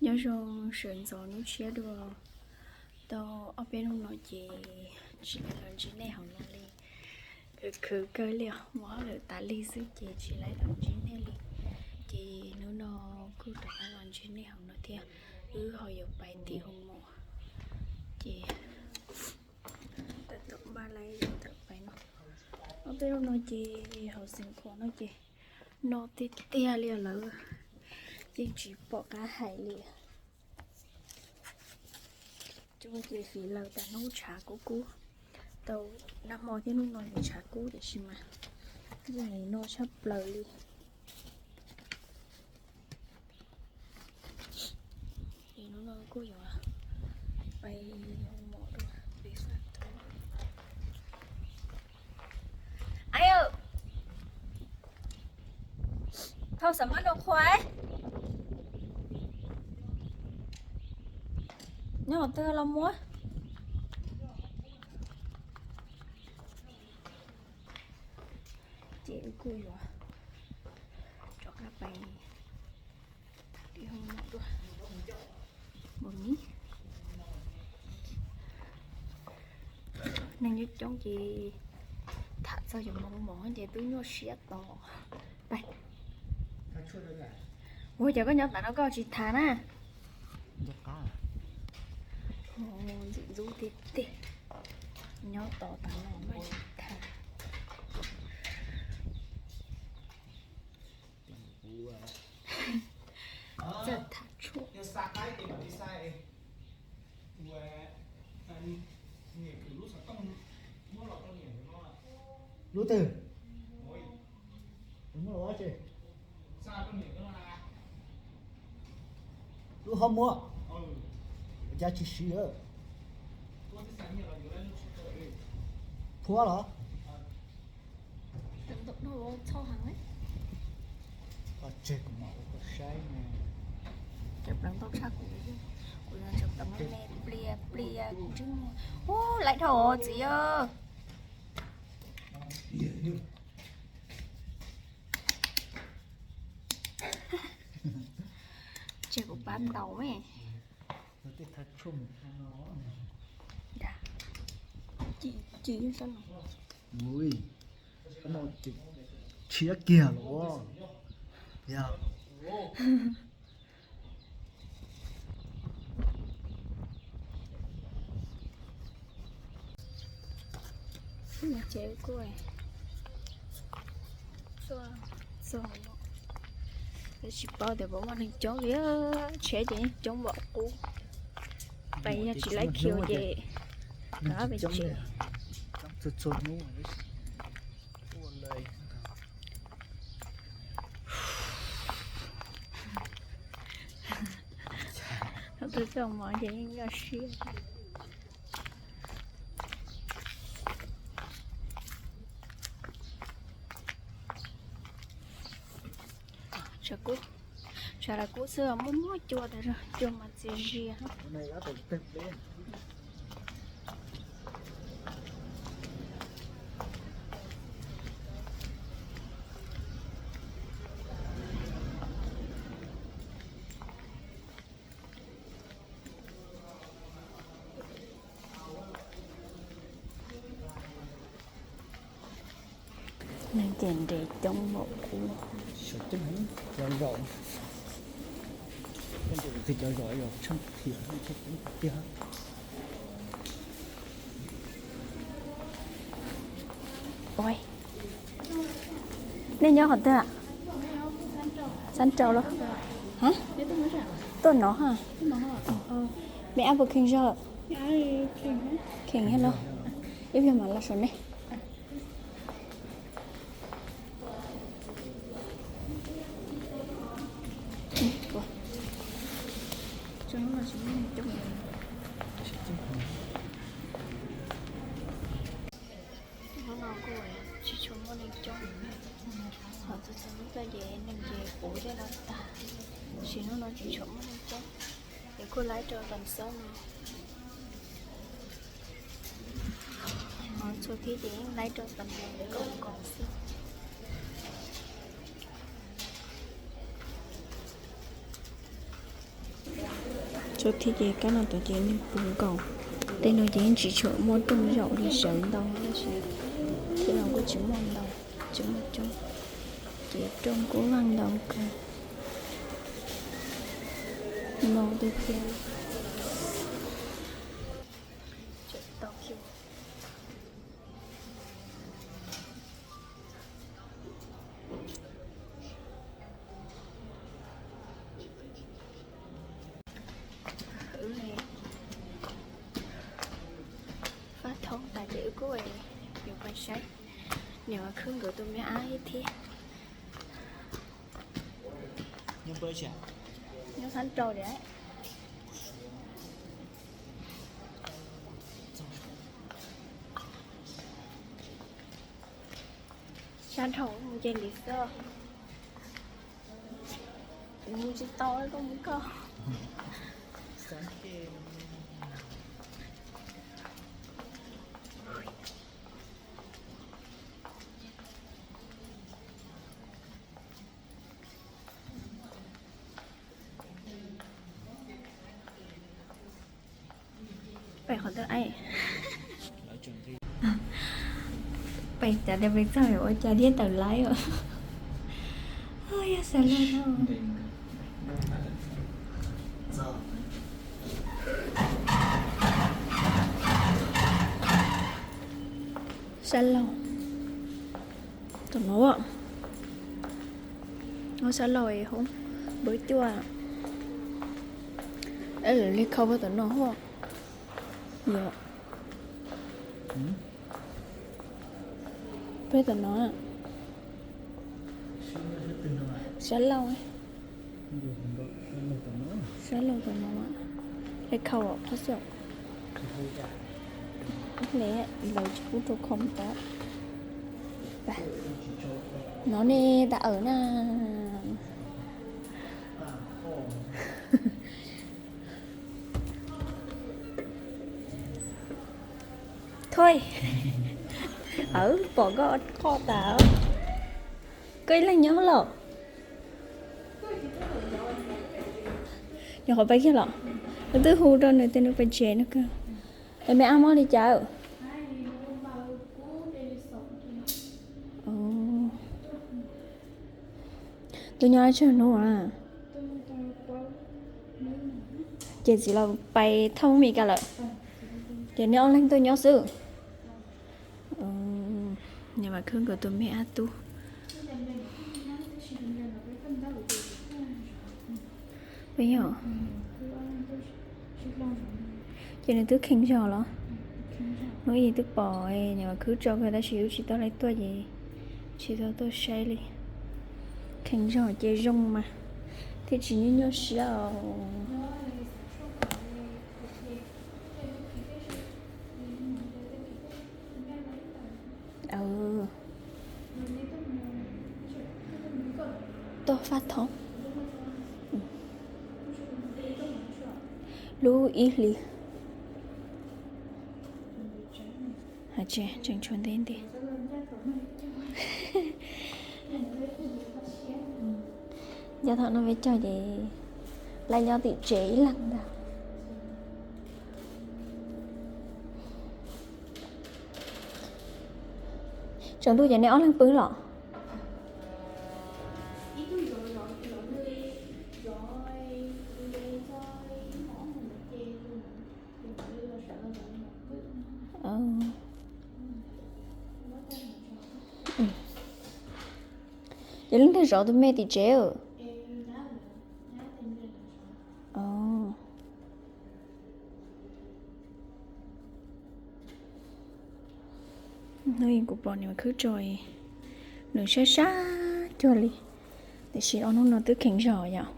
Nyob zoo sawv ntxov hnub tshiab dua. Tau ob peb hnub no ces tsis los ntsib nej hauv no li. Khwv khwv kawg li os, mus hauj lwm tas li xwb ces tsis los ntsib nej li. Ces hnub no kuj rov qab los ntsib nej hauv no thiab. Wb ho yuav pais tim hu mom, ces tawm tom npaj lawm tawm pais no. Ob peb hnub no ces hauv Xeev Khuam no ces no tiag tiag li lawm, yeej tsis pom qab hais li. Cua ces fiv lawm tas hnub tshav kub kub, tau nag hmo thiab hnub no ces tshav kub tiam sis mas yeej no tshaj plaws li. Ces hnub no kuj yuav pais hu mom dua. Thauj xam mab nua qhua, nyob qhov twg los muab. Ces wb kuj yuav rov qab pais hu mom dua. Mus ni, neeg coob coob ces tham txog cov moo mom ces twb nyuaj siab tos. Pais. Ua cas koj nyob tas no koj tsis tham na? Ntxim ntxub tiag tiag, nyob tos tas no mas tsis tham. Txawj tham tshuaj. Lub twg? Muab los tsi? Lub hoob muab. Ua cas tsis siv? Phuab los? Tseg kuv mam ua koj saib na. Cov pleev ntau tshaj kuv, kuv yog cov pleev me plias plias kuv ntsej muag. Ub, laib dhau txiv. Tseg kuv pab ntaus me. Ci, ci, tshiab kiag los yog. Ces kuj txog, tsis paub tias puas muaj neeg coob li, tsheb ces yeej coob npaum qub. Pais yog tsis laib khiu ces pais pem tsev. Tus txoj mov ces yeej nyuaj siab. Tshav kub xwb muaj muaj cua tas zog, cua mas txias zias. Neeg ces nres coob npaum qub. Cov zom tshaj thiab tiag. Nej nyob qhov twg? Xab Rau los? Tuaj no ha. Me ab puas kheev zog? Kheev los? Ib pliag mam los saum nej. Hnub no kuj tsis tshua muaj neeg coob, ho txhua txhua hnub tuaj ces neeg ces puv tej no tag, tab sis hnub no tsis tshua muaj neeg coob, ces kuj laib rau tom xab no. Ho txhua thib ces yeej laib rau tom no kom kom xwb. Tso thiab ces kab no tod ces nws puv nkaus. Tej no ces yeej tsis tshua muaj rooj zaum li, sawv ntau tab sis thiab los kuj tsis muaj ntau, tsis muaj coob. Ces rooj kuj vaj ntau kawg. Ntau tiag tiag. Faj thoob tas ces wb kuj yuav pais saib niam Vam Khwb nkawd tus me ab thiab. Nyob sab nraud li. Sab nraud mus ces li xwb. Mus tsis tau koj mus koj. Pem qhov twg? Pem cas tias pem txog ua cas thiab tawm laib os. Yog sab laug no. Sab laug. Tom no, sab laug hauv npawb cuaj. Lawv li khau pem tom no hos. Yog. Peb tom no. Sab laug. Sab laug tom no. Li khau qhov xwb. Li lawv tsis pub rau khau tod. No ne, tas awm na. Thôi. Pom koj qoj tas. Koj ib leeg nyob los? Nyuam qhuav pais kiag los? Kuv twb hu rau nws tias nws pais tsev no kawg. Es me ab mob li cas? Tus nyob tsawg hnub a? Ces txiv los pais thauj Mes Kas lawm. Ces neb ob leeg tuaj nyob xwb. Niam Vam Khwb nkawd tus me ab tub. Peb yog. Ces nws twb kheev zog los? Hnub ib twb pom niam Vam Khwb tso kawg tab sis wb tsis tau lais tuaj ces tsis tau tuaj saib li. Kheev zog ces zoo mas thiaj tsis nyuaj nyuaj siab os. Tuaj faj thoob. Lub ib hlis. Tseem tshuav ntev ntev. Nco thaum no peb cog ces lawv nyob tim tsev ib leeg ntag. Tsaus ntuj ces neb ob leeg pw los? Ces leej twg zov tus me tim tsev? Hnub ib kuv pom niam khwb tso, nws sab sab cuag li. Tiam sis ob hnub no twb kheev zog yom.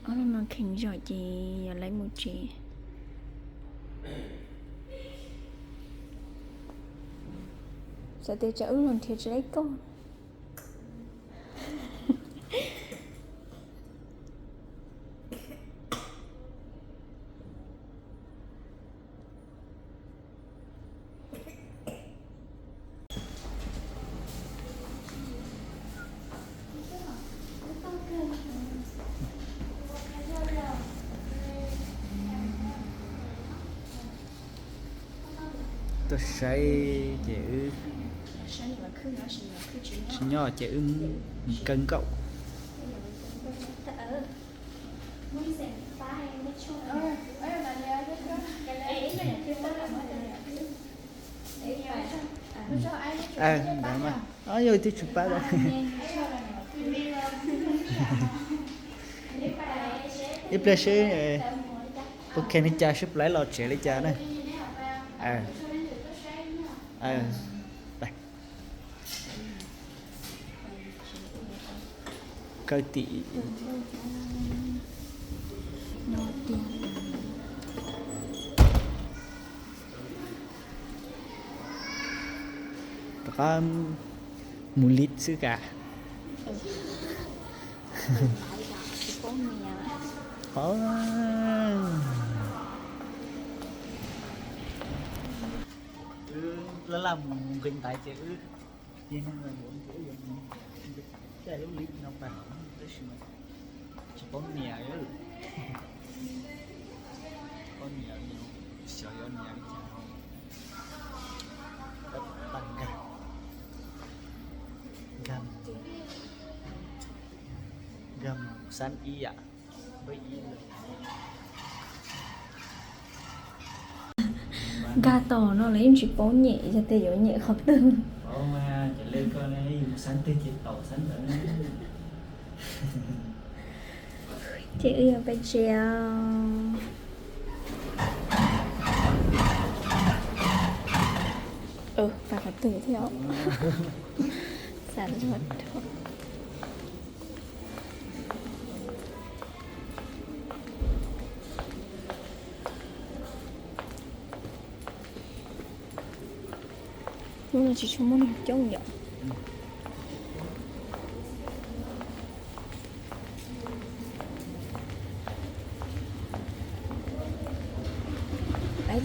Ob hnub no kheev zog ces yog lawv mus tsev. Txawm tias tsam wb los nrhiav tsis tau koj. Saib ces wb tsis nyob ces wb mus kaw nkauj. Yog twb tsis pab. Ib pliag seb puas kheev li cas, seb puas laib los tsev li cas na. Kaw tim rov qab mus lib xwb ka. Wb laj laj mus nqis ntaiv ces wb, ces neeg yuav nqis, wb yuav nqis, cas wb li no pas, tab sis mas tsis paub nias, paub nias, xyov yuav nias li cas. Tag nkag, nkag, nkag mus xab ib yam. Nkag tau no los yeej tsis paub nyem, yog tias yuav nyem qhov twg. Ces wb yuav pais tsev os. Pais qhov twg thiab? Xav luag dhau. Hnub no tsis tshua muaj neeg coob yom.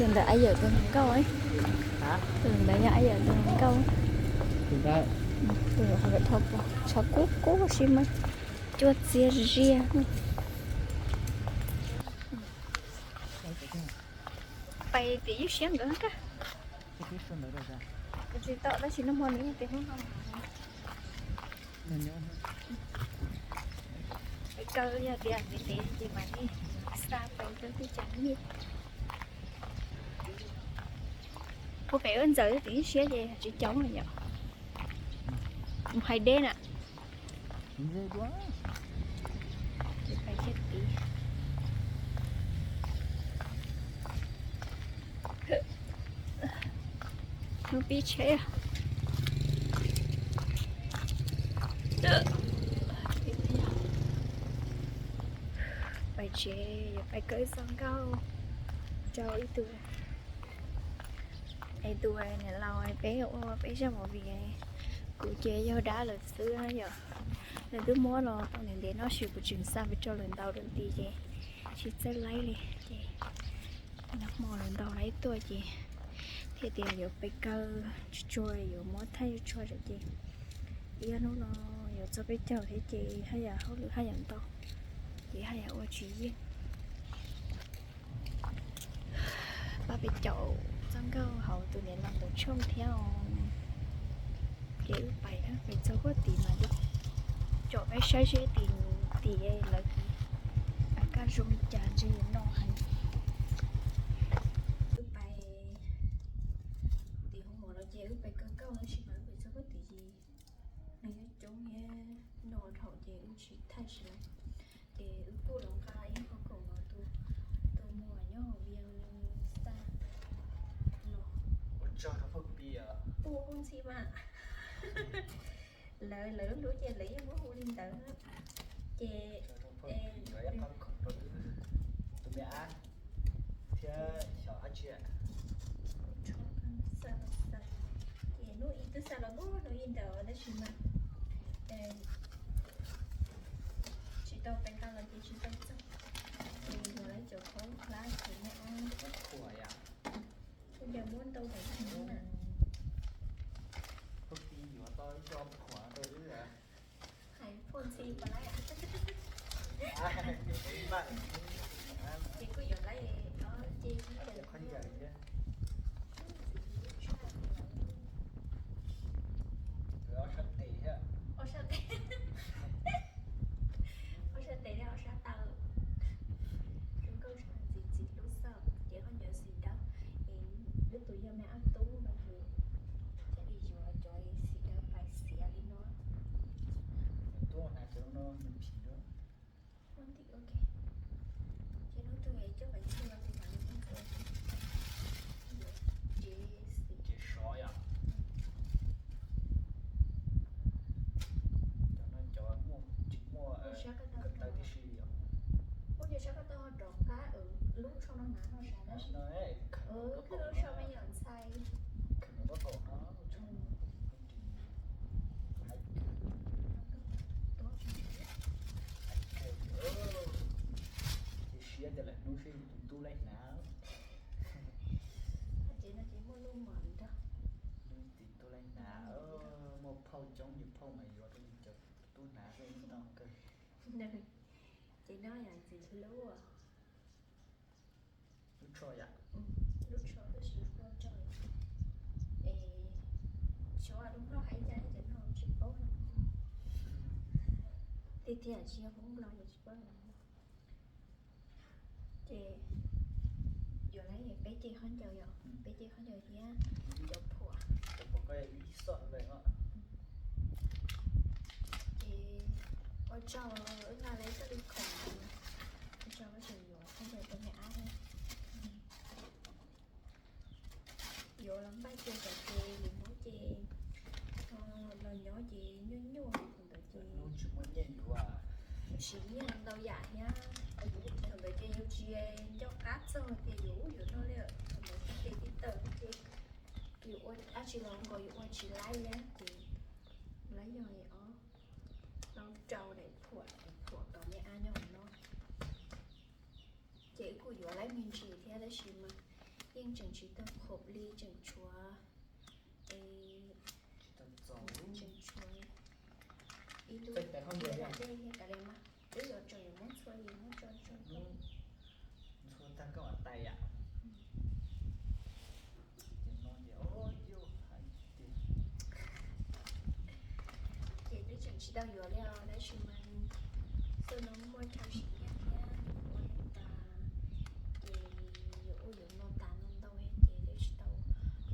Tus ntawd ab yawm tus hluas nkauj, tus ntawd yog ab yawm tus hluas nkauj. Tus qhov tho, tshov kub kub si mas cuaj txiab ziab. Pais tim ib siab nkawd ka. Tsis tau, tab sis nag hmo nws tias hnub no pais kaw, yog tias ntev ntev ces mam li xa pais rau teb chaws nyiaj. Puag pem wb ntxawm tim ib siab ces tsis coob yom. Mus hais deb na. Hnub pib tsheb. Pais tsev, yuav pais kaw ib txoj nkauj rau ib tug, es tus niam laus peb ua peb zaj movie, kuv ces yog dab lawm xwb yom. Nws twb muab los tau ntev ntev no, tab sis kuv tseem xa pes rau lawv ntaus rau nti ces tsis txawj laib li ces nag hmo lawv ntaus laib tuaj ces thiaj tias yuav pais kaw tsuag tsuag, yuav muab thaij tsuag tsuag ces ib hnub no yuav txog peb caug thiab ces haj yam hauj lwm haj yam ntau ces haj yam ua tsis yeej. Pab peb caum txoj nkauj hauv tus niam laus ntawd tshooj thiab os. Ces wb pais, pais txog puag tim mas li, tsom peb saib seb tim, tim lawv a kaj zoo li cas, ntshe yuav no heev. Wb pais tim hoo mom no ces wb pais kaw nkauj tab sis mas wb pais txog puag tim ces nws yuav coob thiab no dhau ces wb tsis thaij tsis lawm. Ces wb kuj los nqa ib qho khoom los tus, tus muam nyob hauv Vias xa los ua txog rau Phooj Pi os. Ua Phooj Ntxhi mas lawv, lawv lub hlub ces lawv yeej muab hu li ntawd. Ces tus me ab thiab xyov dab tsi. Ces hnub ib twb xa los hnub ib ntawd tab sis mas tsis tau pes nqa los ces tsis tau txog. Ces yuav lawv cov khaub hlab ces muab, kuj yog muab ntau daim na. Hais Phooj Ntxhi puas laib? Ces kuj yuav laib os, ces qhov ntawd. Lub tsho no hnav no sav tab sis, lub tsho me nyuam ntxhais. Ces siab tias lawm hnub seb tus tub laib hnav. Ces no ces muaj lub mom nrog. Tus tub laib hnav, muaj phauj coob, yus phauj mas yuav rau yus cov tub hnav xwb no kawg. Ces no yog ntxim hlub. Lub tsho yom? Lub tsho tab sis lub tsho, es xyov lub no hais cas ces no tsis paub no. Tiag tiag tsis yog Hmoob Nplog ces tsis paub no. Ces yuav lawm peb ce khaub ncaws yom, peb ce khaub ncaws thiab cov phuam. Ces ua tsaug, wb nqa lawm txoj li khoom, ua tsaug, wb tseem yuav khaub ncaws rau me ab thiab. Yuav los npaj cia tom ces lwm hnub ces los nyob ces nyuaj nyuaj, thaum ntawd ces tsis muaj nyiaj yuav, tsis muaj nyiaj ntau yam thiab. Thaum ntawd ces yus tsis nco qab txog tias yuav ub yuav no li, thaum ntawd ces tib tawm ces yus ua dab tsi los nkaus yus ua tsis laib li ces lawv yog os, los rau daim phuam, phuam tom me ab nyob hauv no. Ces wb kuj yuav lawm me ntsis thiab tab sis mas yeej tseem tsis tau khoom li, tseem tshuav, tseem tshuav ib lub dej thiab kav liam mas wb yuav tseem yuav muab ntxhua li muab tso tso. Ntxhua tag koj mam tais yam. Ces twb tseem tsis tau yuav li os, tab sis mas xwb no muaj chaw siv nyiaj thiab ua neej tas, ces yuav ua yuav no tas no ntau ces twb tsis tau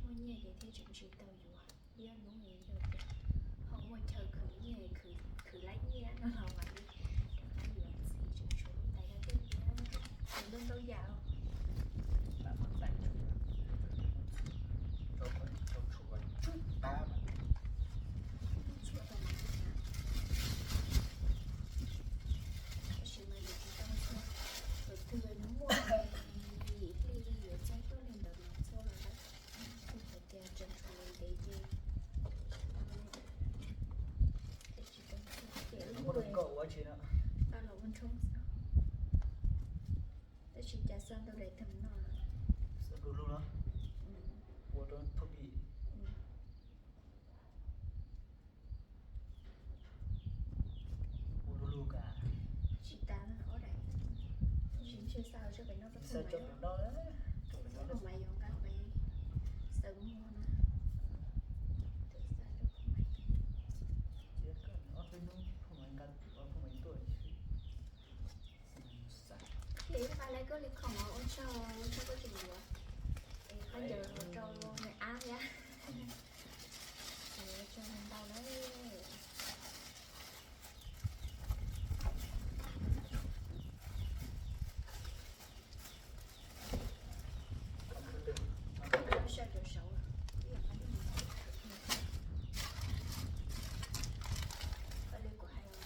muaj nyiaj ces thiaj tseem tsis tau yuav. Ib hnub yog tias ho muaj chaw khwv nyiaj, khwv laib nyiaj no los mam li rov qab yuav ntxiv, tseem tshuav lub tais dab dej thiab, tseem ntau ntau yam. Ntxhua tau mas, tab sis mas yus tsis tau ntxhua, thaum twg muaj yim hli yuav txog cuaj hli ntawd los ntxhua los lawm. Kuv hais tias tseem tshuav ntev ces, ces wb ua los ua ntshoob xwb. Tab sis cas xa ntau daim tag no. Xa du lug no. Ua rau thoob pis. Ua du lug kas. Tsis tas ob daim. Tsis ntshe xa rau pem no rau Phoo Maiv, Phoo Maiv yuav nqa pem xaws muag no. Xa rau Phoo Maiv. Ob peb hnub Phoo Maiv nqa, Phoo Maiv tuaj. Ces ib qab lawv koj li khoom ua tsaug, ua tsaug koj tseem yuav. Es khaub ncaws rau me ab thiab. Ua tsaug ntau lawm. Saib rau saud, ib yam li kuv hais,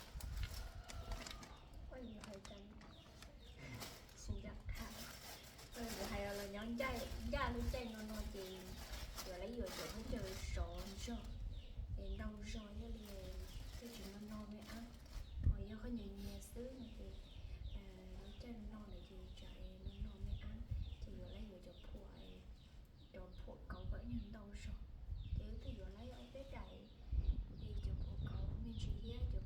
kuv hais los nyob ncaj lub caij no no ces yuav lawv yuav cov khaub ncaws sov zog es ntau zog thiaj li, thiaj tsis no no me ab. Ho yog khaub ncaws nyias xwb no ces lub caij no no lawm ces tsam es no no me ab, ces yuav lawv yuav cov phuam, cov phuam kauv kom nyuag ntau zog. Ces wb twb yuav lawm ob peb daim, es cov phuam kauv me ntsis thiab cov